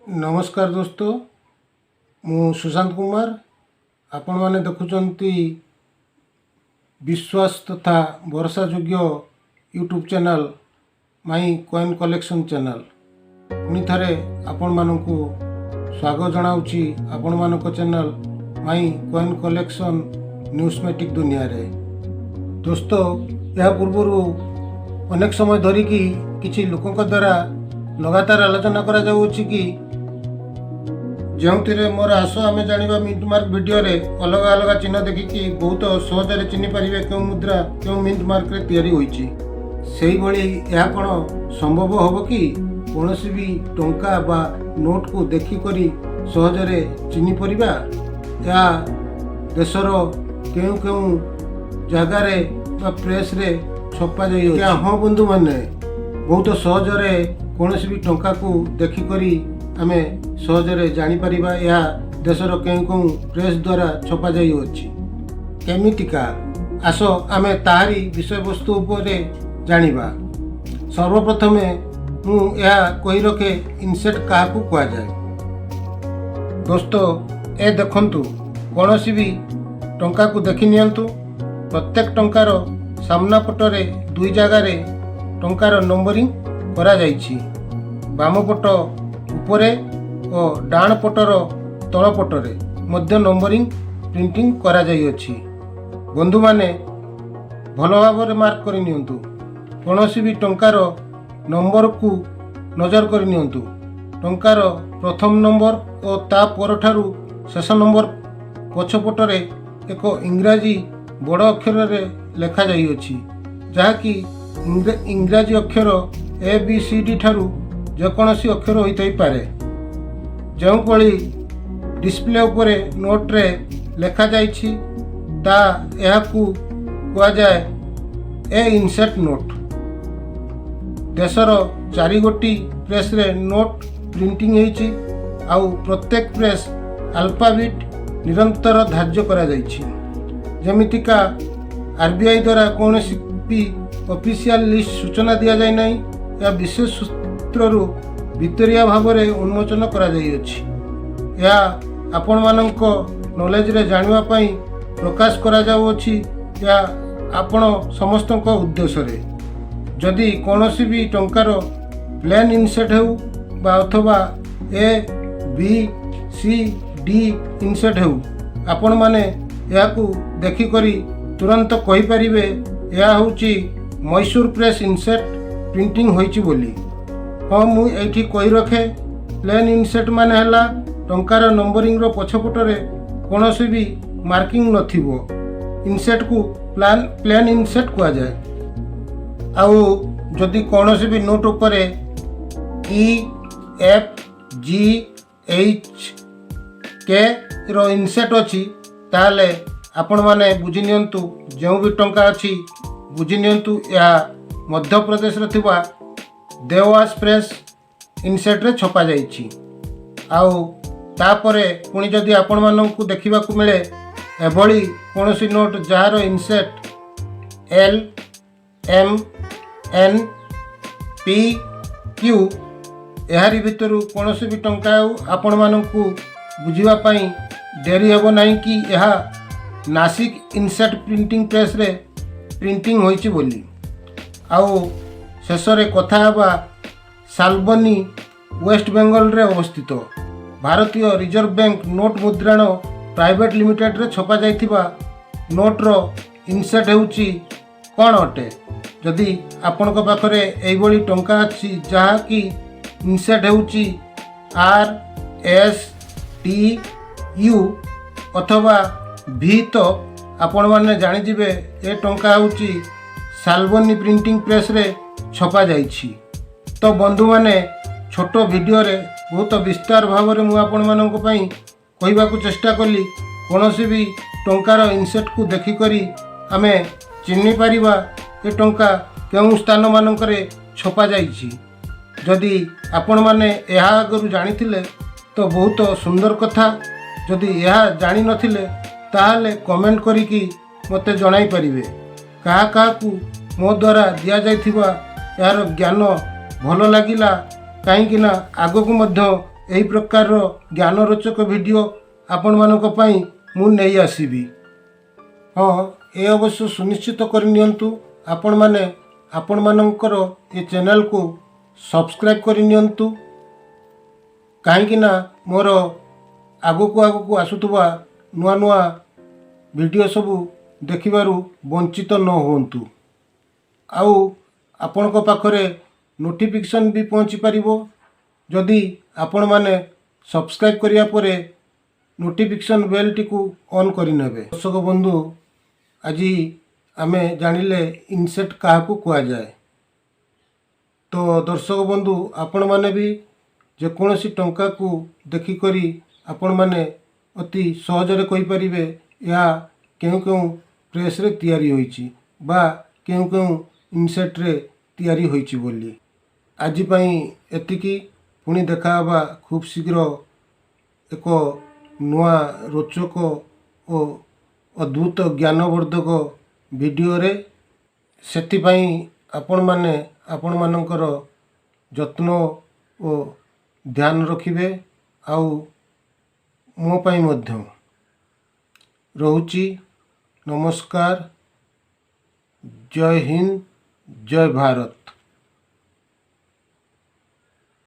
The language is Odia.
ନମସ୍କାର ଦୋସ୍ତ, ମୁଁ ସୁଶାନ୍ତ କୁମାର। ଆପଣମାନେ ଦେଖୁଛନ୍ତି ବିଶ୍ୱାସ ତଥା ଭରସାଯୋଗ୍ୟ ୟୁଟ୍ୟୁବ୍ ଚ୍ୟାନେଲ୍ ମାଇ କଏନ୍ କଲେକ୍ସନ୍ ଚ୍ୟାନେଲ୍। ପୁଣି ଥରେ ଆପଣମାନଙ୍କୁ ସ୍ୱାଗତ ଜଣାଉଛି ଆପଣମାନଙ୍କ ଚ୍ୟାନେଲ୍ ମାଇ କଏନ୍ କଲେକ୍ସନ୍ ନ୍ୟୁଜମେଟିକ୍ ଦୁନିଆରେ। ଦୋସ୍ତ, ଏହା ପୂର୍ବରୁ ଅନେକ ସମୟ ଧରିକି କିଛି ଲୋକଙ୍କ ଦ୍ୱାରା ଲଗାତାର ଆଲୋଚନା କରାଯାଉଅଛି କି ଯେଉଁଥିରେ ମୋର ଆସ ଆମେ ଜାଣିବା ମିଣ୍ଟ ମାର୍କ ଭିଡ଼ିଓରେ ଅଲଗା ଅଲଗା ଚିହ୍ନ ଦେଖିକି ବହୁତ ସହଜରେ ଚିହ୍ନି ପାରିବେ କେଉଁ ମୁଦ୍ରା କେଉଁ ମିଣ୍ଟ ମାର୍କରେ ତିଆରି ହୋଇଛି। ସେଇଭଳି ଏହା କ'ଣ ସମ୍ଭବ ହେବ କି କୌଣସି ବି ଟଙ୍କା ବା ନୋଟକୁ ଦେଖିକରି ସହଜରେ ଚିହ୍ନି ପାରିବା, ଏହା ଦେଶର କେଉଁ କେଉଁ ଜାଗାରେ ବା ପ୍ରେସରେ ଛପାଯାଇଅଛି? ହଁ ବନ୍ଧୁମାନେ, ବହୁତ ସହଜରେ କୌଣସି ବି ଟଙ୍କାକୁ ଦେଖିକରି ଆମେ ସହଜରେ ଜାଣିପାରିବା ଏହା ଦେଶର କେଉଁ କେଉଁ ପ୍ରେସ୍ ଦ୍ୱାରା ଛପାଯାଇଅଛି। କେମିତିକା, ଆସ ଆମେ ତାହାରି ବିଷୟବସ୍ତୁ ଉପରେ ଜାଣିବା। ସର୍ବପ୍ରଥମେ ମୁଁ ଏହା କହି ରଖେ, ଇନସେଟ୍ କାହାକୁ କୁହାଯାଏ? ଦୋସ୍ତ, ଏ ଦେଖନ୍ତୁ, କୌଣସି ବି ଟଙ୍କାକୁ ଦେଖି ନିଅନ୍ତୁ। ପ୍ରତ୍ୟେକ ଟଙ୍କାର ସାମ୍ନା ପଟରେ ଦୁଇ ଜାଗାରେ ଟଙ୍କାର ନମ୍ବରିଂ କରାଯାଇଛି। ବାମ ପଟ ଉପରେ ଓ ଡାହାଣ ପଟର ତଳ ପଟରେ ମଧ୍ୟ ନମ୍ବରିଂ ପ୍ରିଣ୍ଟିଂ କରାଯାଇଅଛି। ବନ୍ଧୁମାନେ, ଭଲ ଭାବରେ ମାର୍କ କରି ନିଅନ୍ତୁ। କୌଣସି ବି ଟଙ୍କାର ନମ୍ବରକୁ ନଜର କରି ନିଅନ୍ତୁ। ଟଙ୍କାର ପ୍ରଥମ ନମ୍ବର ଓ ତା ପରଠାରୁ ଶେଷ ନମ୍ବର ପଛପଟରେ ଏକ ଇଂରାଜୀ ବଡ଼ ଅକ୍ଷରରେ ଲେଖାଯାଇଅଛି, ଯାହାକି ଇଂରାଜୀ ଅକ୍ଷର ଏ, ବି, ସି, ଡି ଠାରୁ ଯେକୌଣସି ଅକ୍ଷର ହୋଇଥାଇପାରେ। ଯେଉଁଭଳି ଡିସପ୍ଲେ ଉପରେ ନୋଟ୍ରେ ଲେଖାଯାଇଛି ତା ଏହାକୁ କୁହାଯାଏ ଏ ଇନସେଟ୍ ନୋଟ୍। ଦେଶର ଚାରିଗୋଟି ପ୍ରେସ୍ରେ ନୋଟ୍ ପ୍ରିଣ୍ଟିଂ ହେଇଛି ଆଉ ପ୍ରତ୍ୟେକ ପ୍ରେସ୍ ଆଲଫାବେଟ୍ ନିରନ୍ତର ଧାର୍ଯ୍ୟ କରାଯାଇଛି। ଯେମିତିକା ଆର୍ବିଆଇ ଦ୍ୱାରା କୌଣସି ବି ଅଫିସିଆଲ ଲିଷ୍ଟ ସୂଚନା ଦିଆଯାଇ ନାହିଁ, ଏହା ବିଶେଷ ସୂତ୍ରରୁ ଭିତରିଆ ଭାବରେ ଉନ୍ମୋଚନ କରାଯାଇଅଛି। ଏହା ଆପଣମାନଙ୍କ ନଲେଜରେ ଜାଣିବା ପାଇଁ ପ୍ରକାଶ କରାଯାଉଅଛି। ଏହା ଆପଣ ସମସ୍ତଙ୍କ ଉଦ୍ଦେଶ୍ୟରେ। ଯଦି କୌଣସି ବି ଟଙ୍କାର ପ୍ଲେନ୍ ଇନସେଟ୍ ହେଉ ବା ଅଥବା ଏ, ବି, ସି, ଡି ଇନସେଟ୍ ହେଉ, ଆପଣମାନେ ଏହାକୁ ଦେଖିକରି ତୁରନ୍ତ କହିପାରିବେ ଏହା ହେଉଛି ମୈସୁର ପ୍ରେସ୍ ଇନସେଟ୍ ପ୍ରିଣ୍ଟିଂ ହୋଇଛି ବୋଲି। ହଁ, ମୁଁ ଏଇଠି କହି ରଖେ, ପ୍ଲେନ୍ ଇନସେଟ୍ ମାନେ ହେଲା ଟଙ୍କାର ନମ୍ବରିଂର ପଛପଟରେ କୌଣସି ବି ମାର୍କିଂ ନଥିବ। ଇନସେଟ୍କୁ ପ୍ଲେନ୍ ଇନସେଟ୍ କୁହାଯାଏ। ଆଉ ଯଦି କୌଣସି ବି ନୋଟ୍ ଉପରେ ଇ, ଏଫ୍, ଜି, ଏଚ୍, କେ ର ଇନସେଟ୍ ଅଛି, ତାହେଲେ ଆପଣମାନେ ବୁଝି ନିଅନ୍ତୁ, ଯେଉଁ ବି ଟଙ୍କା ଅଛି ବୁଝି ନିଅନ୍ତୁ ଏହା ମଧ୍ୟପ୍ରଦେଶରେ ଥିବା ଦେୱାସ ପ୍ରେସ୍ ଇନସେଟ୍ରେ ଛପାଯାଇଛି। ଆଉ ତାପରେ ପୁଣି ଯଦି ଆପଣମାନଙ୍କୁ ଦେଖିବାକୁ ମିଳେ ଏଭଳି କୌଣସି ନୋଟ୍ ଯାହାର inset L, M, N, P, Q, ଏହାରି ଭିତରୁ କୌଣସି ବି ଟଙ୍କା ହେଉ, ଆପଣମାନଙ୍କୁ ବୁଝିବା ପାଇଁ ଡେରି ହେବ ନାହିଁ କି ଏହା ନାସିକ୍ ଇନସେଟ୍ ପ୍ରିଣ୍ଟିଂ ପ୍ରେସ୍ରେ ପ୍ରିଣ୍ଟିଂ ହୋଇଛି ବୋଲି। ଆଉ ଶେଷରେ କଥା ହେବା ସାଲବନି, ୱେଷ୍ଟ ବେଙ୍ଗଲରେ ଅବସ୍ଥିତ ଭାରତୀୟ ରିଜର୍ଭ ବ୍ୟାଙ୍କ ନୋଟ୍ ମୁଦ୍ରଣ ପ୍ରାଇଭେଟ୍ ଲିମିଟେଡ଼ରେ ଛପାଯାଇଥିବା ନୋଟ୍ର ଇନସେଟ୍ ହେଉଛି କ'ଣ ଅଟେ? ଯଦି ଆପଣଙ୍କ ପାଖରେ ଏଇଭଳି ଟଙ୍କା ଅଛି ଯାହାକି ଇନସେଟ୍ ହେଉଛି ଆର୍, ଏସ୍, ଟି, you ଅଥବା ଭି, ତ ଆପଣମାନେ ଜାଣିଯିବେ ଏ ଟଙ୍କା ହେଉଛି ସାଲବନି ପ୍ରିଣ୍ଟିଂ ପ୍ରେସ୍ରେ ଛପାଯାଇଛି। ତ ବନ୍ଧୁମାନେ, ଛୋଟ ଭିଡ଼ିଓରେ ବହୁତ ବିସ୍ତାର ଭାବରେ ମୁଁ ଆପଣମାନଙ୍କ ପାଇଁ କହିବାକୁ ଚେଷ୍ଟା କଲି, କୌଣସି ବି ଟଙ୍କାର ଇନସେଟ୍କୁ ଦେଖିକରି ଆମେ ଚିହ୍ନି ପାରିବା ଏ ଟଙ୍କା କେଉଁ ସ୍ଥାନମାନଙ୍କରେ ଛପାଯାଇଛି। ଯଦି ଆପଣମାନେ ଏହା ଆଗରୁ ଜାଣିଥିଲେ ତ ବହୁତ ସୁନ୍ଦର କଥା। ଯଦି ଏହା ଜାଣିନଥିଲେ, ତାହେଲେ କମେଣ୍ଟ କରିକି ମୋତେ ଜଣାଇ ପାରିବେ। କାହା କାହାକୁ ମୋ ଦ୍ୱାରା ଦିଆଯାଇଥିବା ଏହାର ଜ୍ଞାନ ଭଲ ଲାଗିଲା, କାହିଁକି ନା ଆଗକୁ ମଧ୍ୟ ଏହି ପ୍ରକାରର ଜ୍ଞାନରୋଚକ ଭିଡ଼ିଓ ଆପଣମାନଙ୍କ ପାଇଁ ମୁଁ ନେଇ ଆସିବି। ହଁ, ଏ ଅବଶ୍ୟ ସୁନିଶ୍ଚିତ କରିନିଅନ୍ତୁ, ଆପଣମାନେ ଆପଣମାନଙ୍କର ଏ ଚ୍ୟାନେଲକୁ ସବସ୍କ୍ରାଇବ୍ କରିନିଅନ୍ତୁ, କାହିଁକି ନା ମୋର ଆଗକୁ ଆଗକୁ ଆସୁଥିବା ନୂଆ ନୂଆ ଭିଡ଼ିଓ ସବୁ ଦେଖିବାରୁ ବଞ୍ଚିତ ନ ହୁଅନ୍ତୁ। ଆଉ ଆପଣଙ୍କ ପାଖରେ ନୋଟିଫିକେସନ୍ ବି ପହଞ୍ଚି ପାରିବ, ଯଦି ଆପଣମାନେ ସବସ୍କ୍ରାଇବ୍ କରିବା ପରେ ନୋଟିଫିକେସନ୍ ବେଲ୍ଟିକୁ ଅନ୍ କରିନେବେ। ଦର୍ଶକ ବନ୍ଧୁ, ଆଜି ଆମେ ଜାଣିଲେ ଇନସେଟ୍ କାହାକୁ କୁହାଯାଏ। ତ ଦର୍ଶକ ବନ୍ଧୁ, ଆପଣମାନେ ବି ଯେକୌଣସି ଟଙ୍କାକୁ ଦେଖିକରି ଆପଣମାନେ ଅତି ସହଜରେ କହିପାରିବେ, ଏହା କେଉଁ କେଉଁ ପ୍ରେସ୍ରେ ତିଆରି ହୋଇଛି ବା କେଉଁ କେଉଁ ଇନସେଟ୍ରେ ତିଆରି ହୋଇଛି ବୋଲି। ଆଜି ପାଇଁ ଏତିକି। ପୁଣି ଦେଖା ହେବା ଖୁବ୍ ଶୀଘ୍ର ଏକ ନୂଆ ରୋଚକ ଓ ଅଦ୍ଭୁତ ଜ୍ଞାନବର୍ଦ୍ଧକ ଭିଡ଼ିଓରେ। ସେଥିପାଇଁ ଆପଣମାନେ ଆପଣମାନଙ୍କର ଯତ୍ନ ଓ ଧ୍ୟାନ ରଖିବେ ଆଉ ମୋ ପାଇଁ ମଧ୍ୟ। ରହୁଛି, ନମସ୍କାର, ଜୟ ହିନ୍ଦ, ଜୟ ଭାରତ।